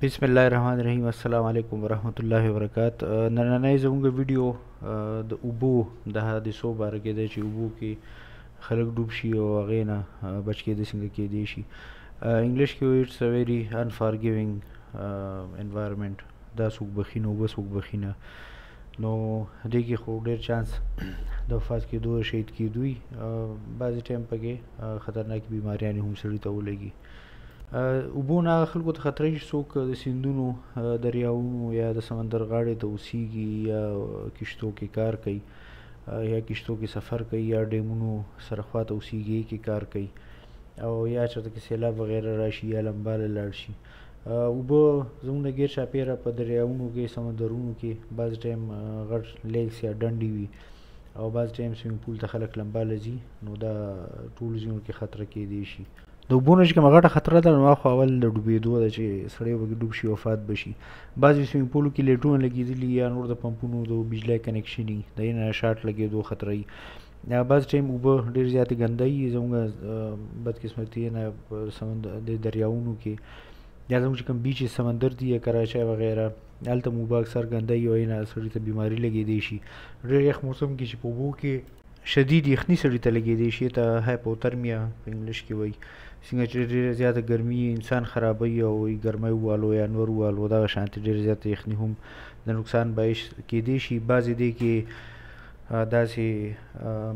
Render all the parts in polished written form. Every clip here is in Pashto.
بسم الله الرحمن الرحیم. السلام علیکم ورحمت الله وبرکات. نننۍ زموږ ویډیو د اوبو د حادثو باره کې دی چې اوبو کې خلک ډوب شي او هغې نه بچ کېدی څنګه کېدی شي. انګلیش کې وایي it's a very unforgiving environment. دا څوک بخښي نه، اوبه څوک بخښي نه، نو دې کې خو ډېر چانس د وفات کېدو، شهید کېدو وي. بعضې ټایم پکې خطرناکې بیماریانې هم سړي ته ولګي. اوبو نه هغه خلکو ته خطر چې څوک د سیندونو، دریاوونو یا د سمندر غاړې ته اوسیږي یا کښتو کې کار کوي یا کښتو کې سفر کوي یا ډیمونو سره خواته اوسیږي کې کار کوي او یا چېرته کې سیلاب وغیره راشي یا لمبا له لاړ شي. اوبه زموږ نه ګیر چاپېره په دریاوونو کې، سمندرونو کې بعضې ټایم غټ لیکس یا ډنډې وي او بعضې ټایم سویمنګ پول ته خلک لمبا له ځي، نو دا ټولو ځایونو کې خطره کېدی شي. د اوبو نه چې کومه غټه خطره ده نو هغه خو اول د ډوبېدو ده چې سړی پکې ډوب شي، وفات به شي. بعضې سویمنګ پولو کې لیټونه لګېدلي یا نور د پمپونو د بجلی کنکشن وي، د هغې نه شارټ لګېدو خطره وي. بعضې ټایم اوبه ډېرې زیاتې ګنده وي. زموږ بدقسمتي نه په سمندر د دریاوونو کې یا زموږ چې کوم بیچ سمندر دي یا کراچۍ وغیره، هلته هم اوبه اکثر ګنده وي او هغې نه سړي ته بیماري لګېدی شي. ډېر یخ موسم کې چې په اوبو کې شدید یخني سړي ته لګېدی شي، ته هایپوترمیا په انګلیش کې وایي. څنګه چې ډېره زیاته ګرمي انسان خرابوي او ګرمۍ ووالو یا نور ووالو، دغه شانتې ډېره زیاته یخني هم د نقصان باعث کېدی شي. بعضې دې کې داسې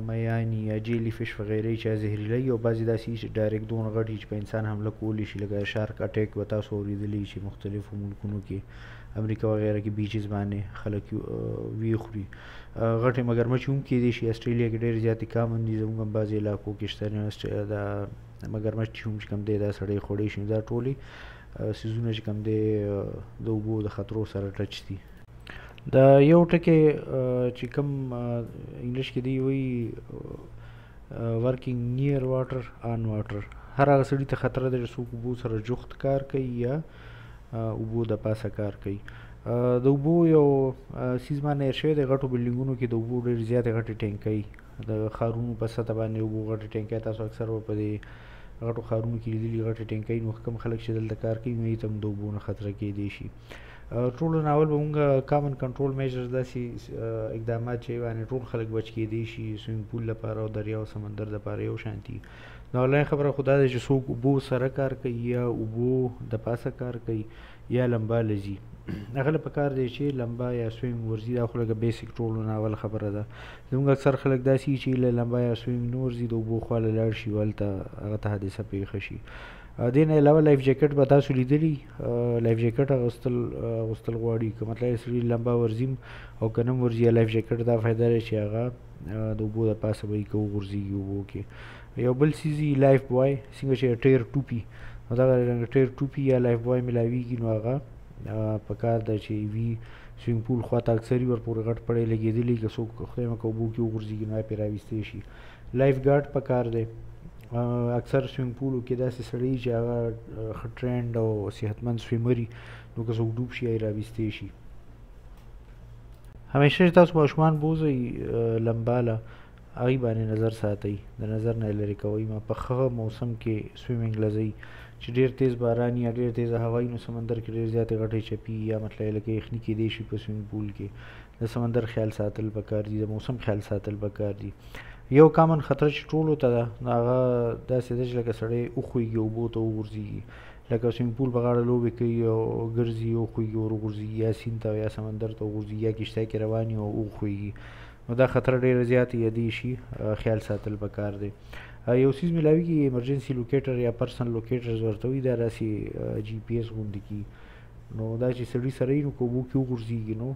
میاني یا جیلي فش وغیره چې زهریله وي او بعضې داسې چې ډایرکټ دونه غټ وي چې په انسان حمله کولی شي، لکه شارک اټیک به تاسو اورېدلي چې مختلفو ملکونو کې امریکا وغیره کې بیچز باندې خلک وی خوري. غټې مګرمچ هم کېدی شي. اسټرالیا کې ډېرې زیاتې کامن دي، زموږ هم بعضې علاقو کې شته. دا مګرمچ چې هم چې کوم دی دا سړی خوړی شي. دا ټولې څیزونه چې کوم دی د اوبو د خطرو سره ټچ دي. دا یو ټکی چې کوم انګلیش کې دی وایي ورکینګ نیر واټر آن واټر، هر هغه سړي ته خطره ده چې څوک اوبو سره جوخت کار کوي یا اوبو د پاسه کار کوي. د اوبو یو څیز ما نه هېر شوی دی، غټو بلډینګونو کې د اوبو ډېرې زیاتې غټې ټینکۍ، د ښارونو په سطح باندې اوبو غټې ټینکۍ تاسو اکثر به په دې غټو ښارونو کې لیدلي غټې ټینکۍ. نو کوم خلک چې دلته کار کوي نو هغوی ته هم د اوبو نه خطره کېدی شي. ټولو نه اول به مونږ کامن کنټرول میجرز داسې اقدامات چې باندې ټول خلک بچ کېدی شي سویمنګ پول لپاره او دریا او سمندر لپاره یو شانتي. نو اولنۍ خبره خو دا ده چې څوک اوبو سره کار کوي یا اوبو د پاسه کار کوي یا لمبا له ځي، هغه له پکار دی چې لمبا یا سویمنګ ورځي. دا خو لږه بیسیک ټولو نه اول خبره ده. زموږ اکثر خلک داسې وي چې له لمبا یا سویمنګ نه ورځي، د اوبو خوا له لاړ شي او هلته هغه ته حادثه پېښه شي. دې نه علاوه لایف جیکټ به تاسو لیدلي، لایف جیکټ اغوستل غواړي. که مطلب سړي لمبا ورځي او که نه ورځي، لایف جیکټ دا فایده لري چې هغه د اوبو د پاسه به یې که وغورځېږي اوبو کې. یو بل څیز وي لایف بوای، څنګه چې ټیر ټوپي، نو دغه رنګ ټیر ټوپي یا لایف بوای ملاویږي، نو هغه په کار ده چې وي. سویمنګ پول خواته اکثري ورپورې غټ پړی لګېدلی، که څوک خدای مه که اوبو کې وغورځېږي نو هغه پرې راویستی شي. لایف ګارډ په کار دی. اکثر سویمنګ پولو کې داسې سړی چې هغه ښه ټرینډ او صحتمند سویمر وي، نو که څوک ډوب شي هغه یې راویستی شي. همیشه چې تاسو ماشومان بوځئ لمبا له، هغوی باندې نظر ساتئ، د نظر نه یې لرې کوئ ما. په ښه موسم کې سویمنګ له ځئ چې ډېر تیز باران یا ډېر تیزه هوا وي، نو سمندر کې ډېر زیاتې غټې چپي یا مطلب لکه یخني کېدی شي په سویمنګ پول کې. د سمندر خیال ساتل پکار دي، د موسم خیال ساتل پکار دي. یو کامن خطر چې ټولو ته ده نو هغه داسې ده چې لکه سړی وښویږي اوبو ته وغورځېږي، لکه سویمنګ پول په غاړه لوبې کوي او ګرځي وښویږي ور وغورځېږي، یا سیند ته یا سمندر ته وغورځېږي یا کښتۍ کې روان وي او وښویږي، نو دا خطر ډېره زیاته یدی شي، خیال ساتل پکار دی. یو څیز ملاویږي ایمرجنسي لوکیټر یا پرسن لوکیټرز ورته وایي، دا داسې جي پي اس غوندې کېږي. نو دا چې سړي سره وي نو که اوبو کې وغورځېږي نو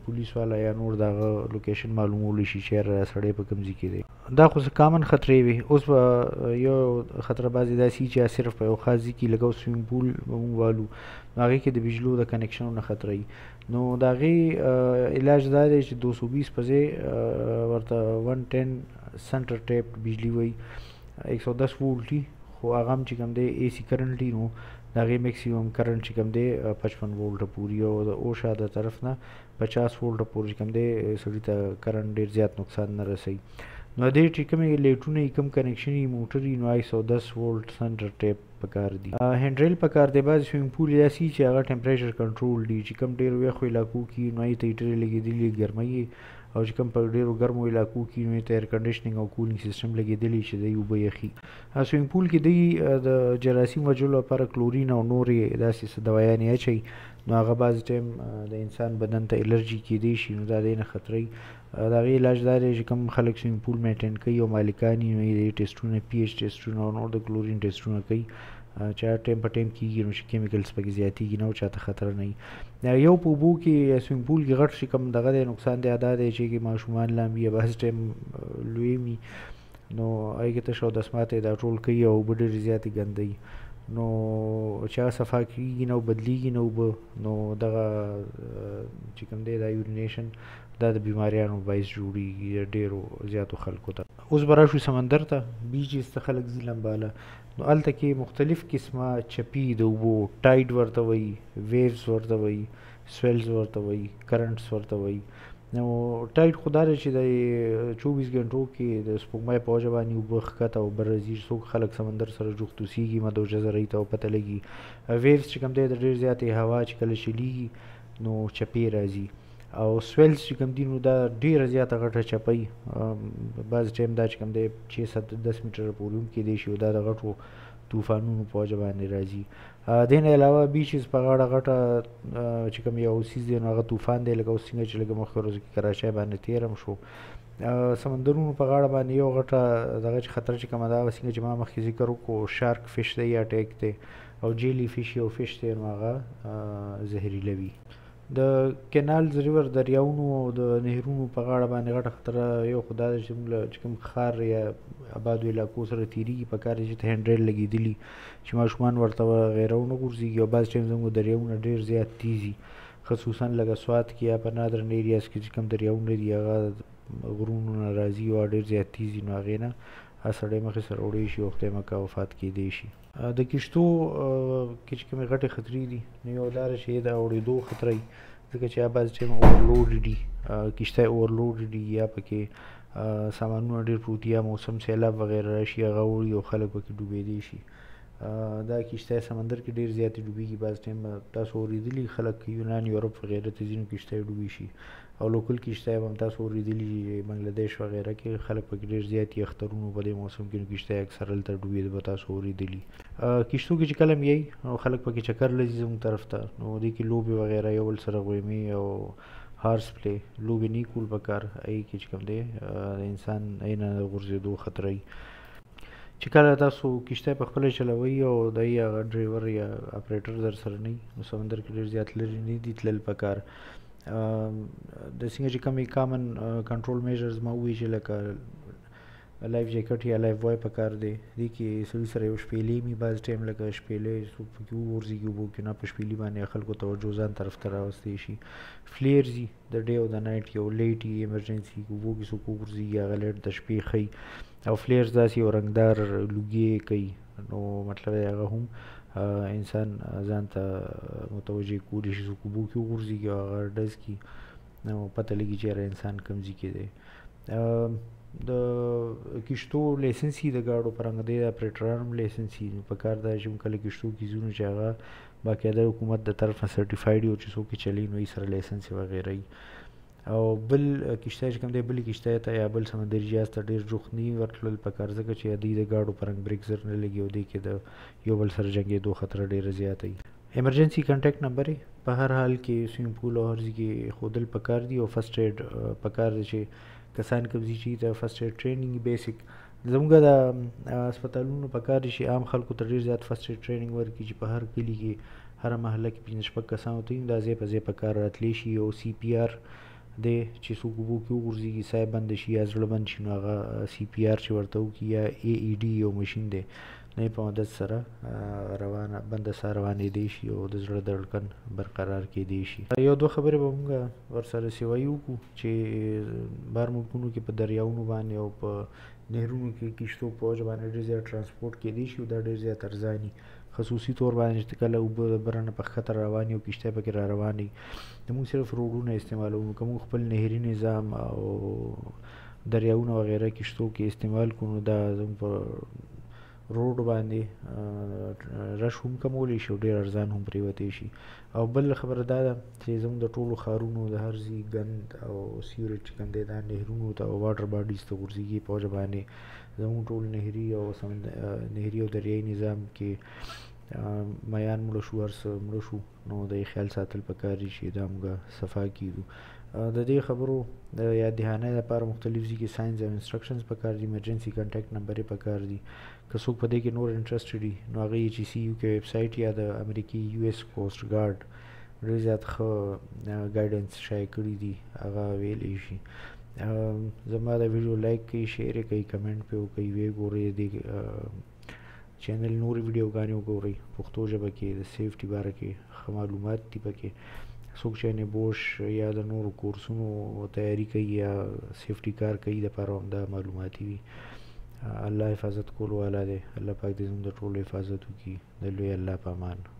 پولیس والا یا نور د هغه لوکیشن معلومولی شي چې یاره دا سړی په کوم ځای کې دی. دا خو څه کامن خطرې وي. اوس به یو خطره بعضې داسې وي چې صرف په یو خاص ځای کې، لکه اوس سویمنګ پول به مونږ والو، نو هغې کې د بجلو د کنکشنو نه خطره وي. نو د هغې علاج دا دی چې 220 په ځای ورته 110 سنټر ټیپ بجلي وایي، 110 وولټ وي، خو هغه هم چې کوم دی ای سي کرنټ وي، نو د هغې میکسیمم کرنټ چې کوم دی 55 وولټه پورې او د اوشا د طرف نه 50 وولټه پورې چې کوم دی سړي ته کرنټ ډېر زیات نقصان نه رسوي. نو دې چې کومې لایټونه یې، کوم کنکشن یې، موټر یې، نو 110 وولټ سنټر ټیپ پکار دي. هینډریل پکار دی. بعضې سویمنګ پول داسې چې هغه ټمپریچر کنټرول دي، چې کوم ډېرو یخو علاقو کې نو هغې ته هیټرې لګېدلي ګرمۍ، او چې کوم په ډېرو ګرمو علاقو کې نو ته ایر کنډیشنینګ او کولینګ سیستم لګېدلی چې دی اوبه یخي. سویمنګ پول کې دی د جراثیم وژلو لپاره کلورین او نورې داسې څه دوایانې اچوي، نو هغه بعضې ټایم د انسان بدن ته الرجي کېدی شي، نو دا دی نه خطرې. د هغې علاج دا دی چې کوم خلک سویمنګ پول مینټین کوي او مالکان یې، نو یې ټیسټونه، پي ایچ ټیسټونه او نور د کلورین ټیسټونه کوي چې هر ټایم په ټایم کېږي، نو چې کیمیکلز پکې زیاتېږي نه او چاته خطر نه وي. یو په اوبو کې یا سویمنګ پول کې غټ چې کوم دغه دی نقصان دی، دا دی چې ماشومان لامبي یا بعضې ټایم لوی وي، نو هغې کې تشه او دسماته دا ټول کوي او اوبه ډېرې زیاتې ګندوي، نو چې هغه صفا کېږي نه او بدلېږي نه اوبه، نو دغه چې کوم دی دا یورینیشن دا د بیماریانو باعث جوړېږي ډېرو زیاتو خلکو ته. اوس به راشو سمندر ته، بیچز ته خلک ځي لمباله، نو هلته کې مختلف قسمه چپي د اوبو، ټایډ ورته وایي، ویوز ورته وایي، سویلز ورته وایي، کرنټس ورته وایي. نو ټایډ خو دا دی چې د 24 ګنټو کې د سپوږمۍ په وجه باندې اوبه ښکته او بره ځي، څوک خلک سمندر سره جوخت اوسېږي مد او جزر ته او پته لګي. ویوز چې کوم دی د ډېر زیاتې هوا چې کله چلېږي نو چپې راځي، او سویلز چې کوم دي نو دا ډېره زیاته غټه چپه وي، بعضې ټایم دا چې کوم دی 6 7 10 میټره پورې هم کېدی شي، او دا د غټو طوفانونو په وجه باندې راځي. دې نه علاوه بیچز په غاړه غټه چې کوم یو څیز دی نو هغه طوفان دی، لکه اوس څنګه چې لږه مخکې ورځو کې کراچۍ باندې تېر هم شو. سمندرونو په غاړه باندې یو غټه دغه چې خطر چې کومه ده، څنګه چې ما مخکې ذکر وکړو، شارک فش دی یا ټیک دی او جیلی فش یو فش دی، نو هغه زهریله وي. د کینالز ریور دریاونو او د نهرونو په غاړه باندې غټه خطره یو خو دا ده چې موږ له چې کوم ښار یا ابادو علاقو سره تېرېږي، په کار دی چې هینډریل لګېدلي چې ماشومان ورته وغیره ونه غورځېږي. او بعضې ټایم زموږ دریاونه ډېر زیات تیز دي، خصوصا لکه سوات کې یا په نادرن ایریاز کې چې کوم دریاونه دي هغه غرونو نه راځي او ډېر زیات تیز دي، نو هغې نه هر سړی مخې سره وړی شي او خدای مکه وفات کېدی شي. د کښتو کې چې کومې غټې خطرې دي، نو یو دا ده چې د اوړېدو خطره وي، ځکه چې یا بعضې ټایم اورلوډ دي، کښتۍ اورلوډ دي یا پکې سامانونه ډېر پروت دي، یا موسم سیلاب وغیره راشي هغه اوړي او خلک پکې ډوبېدی شي. دا کښتۍ سمندر کې ډېر زیاتې ډوبېږي، بعضې ټایم تاسو اورېدلي خلک یونان یورپ وغیره ته ځینو کښتۍ ډوبې شي، او لوکل کښتۍ به هم تاسو اورېدلي بنګلادیش وغیره کې خلک پکې ډېر زیات دي اخترونو په دې موسم کې، نو کښتۍ اکثر هلته ډوبېده به تاسو اورېدلي. کښتو کې چې کله هم یئ نو خلک پکې چکر له ځي زموږ طرف ته، نو دې کې لوبې وغیره یو بل سره غویمې او هارس پلی لوبې نه کول پکار، هغې کې چې کوم دی د انسان هغې نه د غورځېدو خطره وي. چې کله تاسو کښتۍ په خپله چلوئ او د هغې هغه ډرایور یا اپریټر در سره نه وي، نو سمندر کې ډېر زیات لرې نه دي تلل پکار. د څنګه چې کومې کامن کنټرول میژرز ما وویل چې لکه لایف جیکټ یا لایف بوای پکار دی، دې کې سړي سره یو شپېلې مي بعض ټایم لکه شپېلې څوک پکې وغورځېږي اوبو کې، نه په شپېلي باندې خلکو توجه ځان طرف ته راوستی شي. فلیرز وي د ډے او د نایټ، یو لیټ وي ایمرجنسي اوبو کې څوک وغورځېږي هغه لیټ د شپې ښیي، او فلیرز داسې یو رنګدار لوګی کوي، نو مطلب دی هغه هم انسان ځان ته متوجه کولی شي، څوک اوبو کې وغورځېږي او هغه ډز کړي نو پته لګي چې یاره انسان کوم ځای کې دی. د کښتو لایسنس یې د ګاډو په رنګ دی، د اپریټرانو هم لایسنس یې، نو پکار دا چې موږ کله کښتو کې ځو نو چې هغه باقاعده حکومت د طرف نه سرټیفایډ وي او چې څوک یې چلوي نو یې سره لایسنس یې وغیره وي. او بل کښتۍ چې کوم دی بلې کښتۍ ته یا بل سمندري جهاز ته ډېر جوخت نه وي ورتلل پکار، ځکه چې دوی د ګاډو په رنګ بریک زر نه لګي او دې کې د یو بل سره جنګېدو خطره ډېره زیاته وي. ایمرجنسي کنټیکټ نمبر یې په هر حال کې سویمنګ پول او هر ځای کې ښودل پکار دي، او فرسټ ایډ پکار دی چې کسان کوم ځای چې د فرسټ ایډ ټریننګ بیسیک زموږ د هسپتالونو پکار دي چې عام خلکو ته ډېر زیات فرسټ ایډ ټریننګ ورکړي چې په هر کلي کې هره محله کې 5 6 کسانو ته دا ځای په ځای په کار راتلی شي. او سی پي آر دی چې څوک اوبو کې وغورځېږي ساه یې بنده شي یا زړه بند شي نو هغه سی پي آر چې ورته وکړي یا ای ای ډي یو مشین دی، نو یې په مدد سره روانه بنده ساه روانېدی شي او د زړه دړکن برقرار کېدی شي. یو دوه خبرې به موږ ورسره سیوایي وکړو چې بهر ملکونو کې په دریاونو باندې او په نهرونو کې کښتو په وجه باندې ډېر زیات ترانسپورټ کېدی شي او دا ډېر زیات ارزاني، خصوصي طور باندې چې کله اوبه د بره نه په ښکته روانې او کښتۍ پکې را روانې وي، موږ صرف روډونه استعمالوو، که موږ خپل نهري نظام او دریاونو وغیره کشتو کې استعمال کړو، نو دا زموږ په روډ باندې رش هم کمولی شي او ډېر ارزان هم پرېوتی شي. او بل خبره دا ده چې زموږ د ټولو ښارونو د هر ځای ګند او سیوریج چې کوم دی دا نهرونو ته او واټر باډیز ته غورځېږي، په وجه باندې زموږ ټول نهري او نهري او دریایي نظام کې میان مړه شو، هر څه مړه شو. نو د خیال ساتل پکار دي چې دا موږ صفا کیږو. د دې خبرو د یاد دهانۍ لپاره مختلف ځای کې ساینز او انسټرکشنز پکار دي، ایمرجنسي کانټیکټ نمبر یې پکار دي. که څوک په دې کې نور انټرسټډ دي نو هغه ایچ سی یو کې ویب سایټ یا د امریکي یو ایس کوسټ ګارډ ډېر زیات ښه ګایډنس شایع کړي دي، هغه ویلی شي. زما دا ویډیو لایک کړئ، شیر یې کړئ، کمنټ پرې وکړئ، ویې ګورئ، دې چینل نورې ویډیوګانې وګورئ پښتو ژبه کې د سیفټي باره کې ښه معلومات دي پکې. څوک چې بوش یا د نورو کورسونو تیاری کوي یا سیفټي کار کوي دپاره هم دا معلوماتي وي. الله حفاظت کولو والا دی، الله پاک دې زموږ د ټولو حفاظت وکړي. د لوی الله په امان.